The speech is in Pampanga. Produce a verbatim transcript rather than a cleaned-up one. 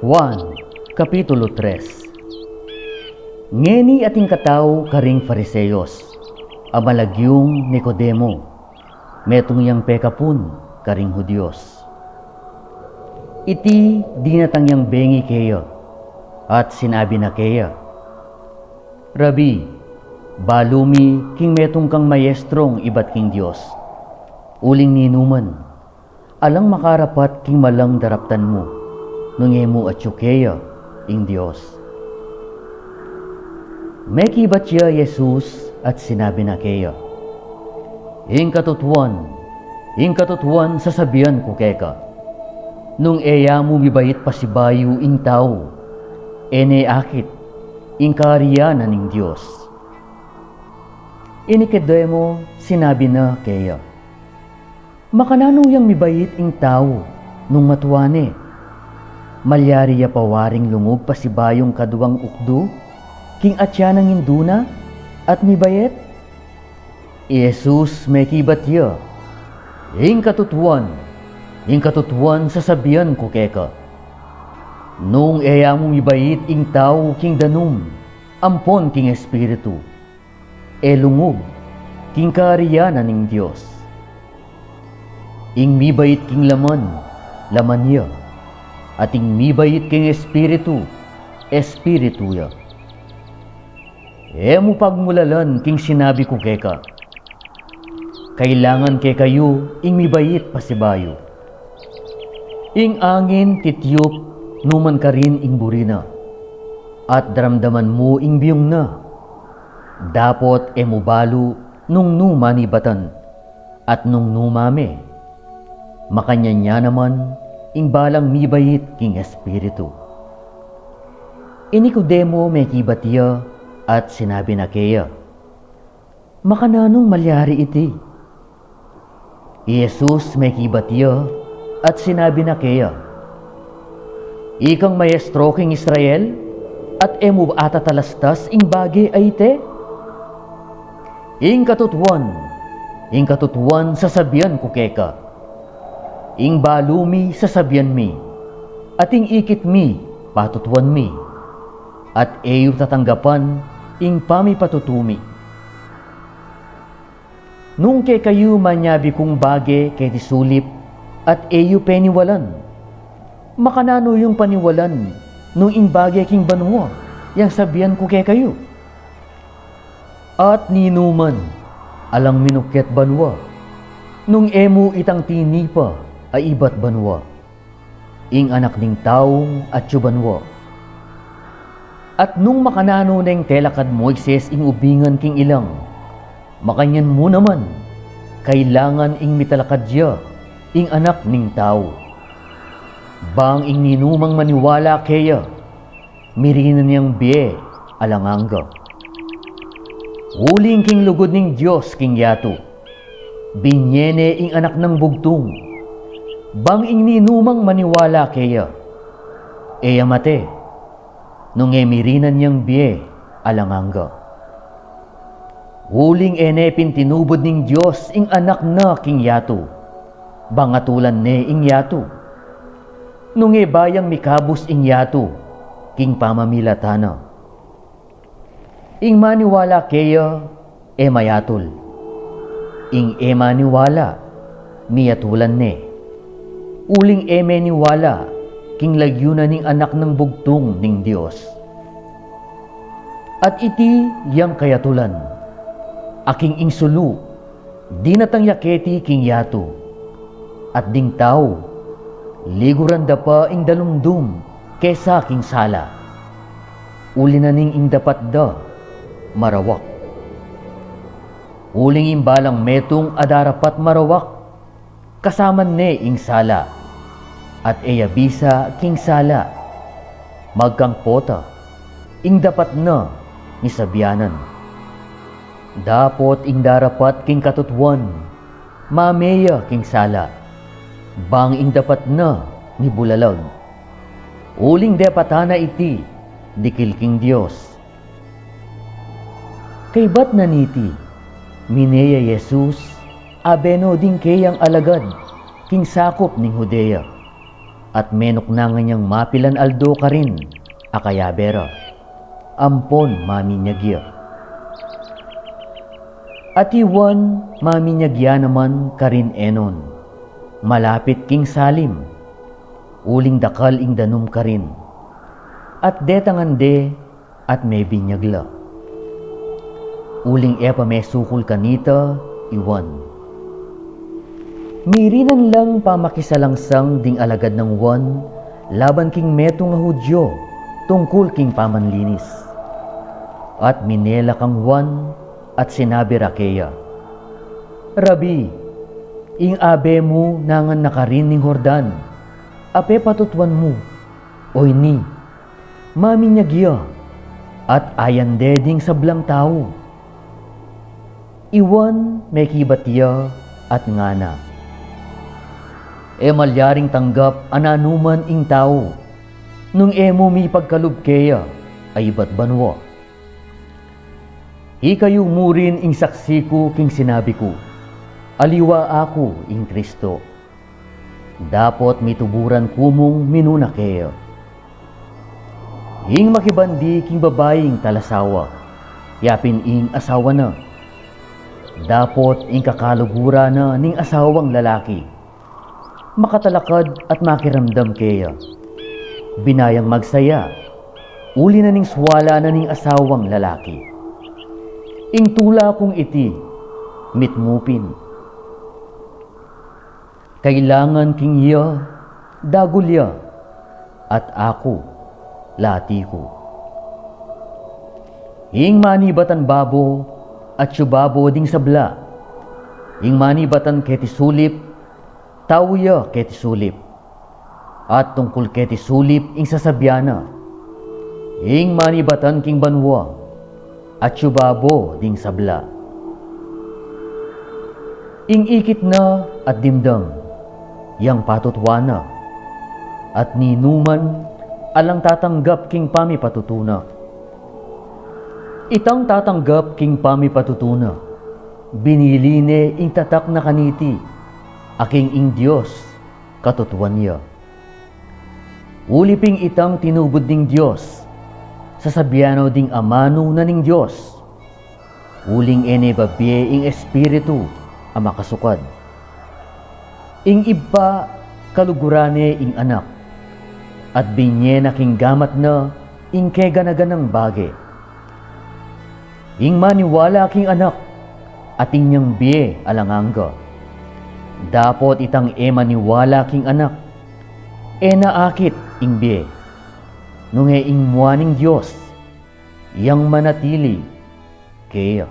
Juan, Kapitulo tres. Ngeni atin katau karing Fariseos, a malagyung Nicodemo, metung yang pekapun karing Judios. Iti dinatang yang bengi keya, at sinabi na keya, "Rabi, balu mi king metung kang maestrong ibat king Dios. Uling ninuman, alang makarapat king malang daraptan mu, nung e mu atyu keya ing Dios." Mekibat ya i Jesus at sinabi na keya, "Ing katutuan, ing katutuan sasabian ku keka, nung e ya mu mibait pasibayu ing tau, e ne akit ing karian na ning Dios." I Nicodemo sinabi na keya, "Makananu yang mibait ing tau nung matua ne? Malyari ya pa waring lungub pasibayung kaduang ukdu king atian nang indu na at mibait?" I Jesus mekibat ya, "Ing katutuan, ing katutuan sasabian ku keka, nung e ya mu mibait ing tau king danum ampon king espiritu, e lungub king karian na ning Dios. Ing mibait king laman, laman ya, at ing mibait king espiritu, espiritu ya. E mu pagmulalan king sinabi ku keka, kailangan kekayu ing mibait pasibayu. Ing angin titiup nu man karin ing buri na, at daramdaman mu ing biyung na. Dapot e mu balu nung nu manibatan, at nung nu mame, makanyan ya naman ing balang mibait king espiritu." I Nicodemo mekibat ya at sinabi na keya, "Makananung malyari iti?" I Jesus mekibat ya at sinabi na keya, "Ikang maestro king Israel, at e mu atatalastas ing bage a iti? Ing katutuan, ing katutuan sasabian ku keka, ing balu mi sasabian mi, at ing ikit mi patutuan mi, at e yu tatanggapan ing pamipatutu mi. Nung kekayu manyabi kung bage keti sulip at e yu peniwalan, makananu yung paniwalan nung ing bage king banua yang sabian ku kekayu? At ninuman alang minukit banua, nung e mu itang tinipa a ibat banua, ing Anak ning Taung atyu banua. At nung makananu neng telakad Moises ing ubingan king ilang, makanyan mu naman, kailangan ing mitalakad ya ing Anak ning Tau, bang ing ninumang maniwala keya, mirinan yang bie alang angga. Uling king lugud ning Dios king yatu, binie ne ing Anak nang Bugtung, bang ing ninumang maniwala keya, e ya mate, nung e mirinan yang bie alang angga. Uling e ne pin tinubud ning Dios ing Anak na king yatu, bang atulan ne ing yatu, nung e bayang mikabus ing yatu king pamamilatan na. Ing maniwala keya e mayatul. Ing e maniwala, miyatulan ne. Uling e meniwala king lagyu na ning Anak nang Bugtung ning Dios. At iti yang kayatulan, a king ing sulu, dinatang ya keti king yatu, at ding tau, liguran da pa ing dalumdum kesa king sala, uli na ning ing dapat da marawak. Uling ing balang metung a darapat marawak, kasaman ne ing sala, at e ya bisa king sala, magkang pota, ing dapat na misabianan. Dapot ing darapat king katutuan, mame ya king sala, bang ing dapat na mibulalag. Uling depatan na iti dikil king Dios. Kaybat na niti, mine ya i Jesus, abe no ding keyang alagad, king sakup ning Judea, at menuknangan yang mapilan aldo karin a kayabe ra, ampon maminyag ya. At i Juan maminyag ya naman karin Enon, malapit king Salim, uling dakal ing danum karin. At detangan de at mebinyag la. Uling e pa mesukul kanita i Juan. Mirinan lang pamakisalangsang ding alagad nang Juan laban king metung a Judio tungkul king pamanlinis. At minela kang Juan at sinabi ra keya, "Rabi, ing abe mu nangan na karin ning Jordan, a pepatutuan mu, o ini, maminyag ya, at ayan de ding sablang tau." I Juan mekibat ya at ngana, "E malyaring tanggap a nanuman ing tau nung e mu mipagkalub keya a ibat banua. Ikayu mu rin ing saksi ku king sinabi ku, aliwa aku ing Kristo. Dapot mituburan ku mung minuna keya." Ing makibandi king babaing talasawa, yapin ing asawa na, dapot ing kakaluguran na ning asawang lalaki, makatalakad at makiramdam keya, binayang magsaya, uli na ning swala na ning asawang lalaki. Ing tula kung iti, mitmu pin. Kailangan king iya, dagul ya, at aku, lati ku. Ing manibatan babo, atyu babo ding sabla. Ing manibatan keti sulip, tau ya keti sulip. At tungkul keti sulip ing sasabian na, ing manibatan king banua, atyu babo ding sabla. Ing ikit na at dimdam, yang patutuan na, at ninuman alang tatanggap king pamipatutu na. Itang tatanggap king pamipatutu na, binili ne ing tatak na kaniti, a king ing Dios katutuan ya. Uli pin itang tinubud ning Dios, sasabian no ding amanu na ning Dios, uling e ne babie ing Espiritu a makasukad. Ing Ibpa kaluguran ne ing Anak, at binye na king gamat na ing kegana-ganang bage. Ing maniwala king Anak, atin yang bie alang angga. Dapot itang e maniwala king Anak, e na akit ing bie, nung e ing mua ning Dios, yang manatili keya.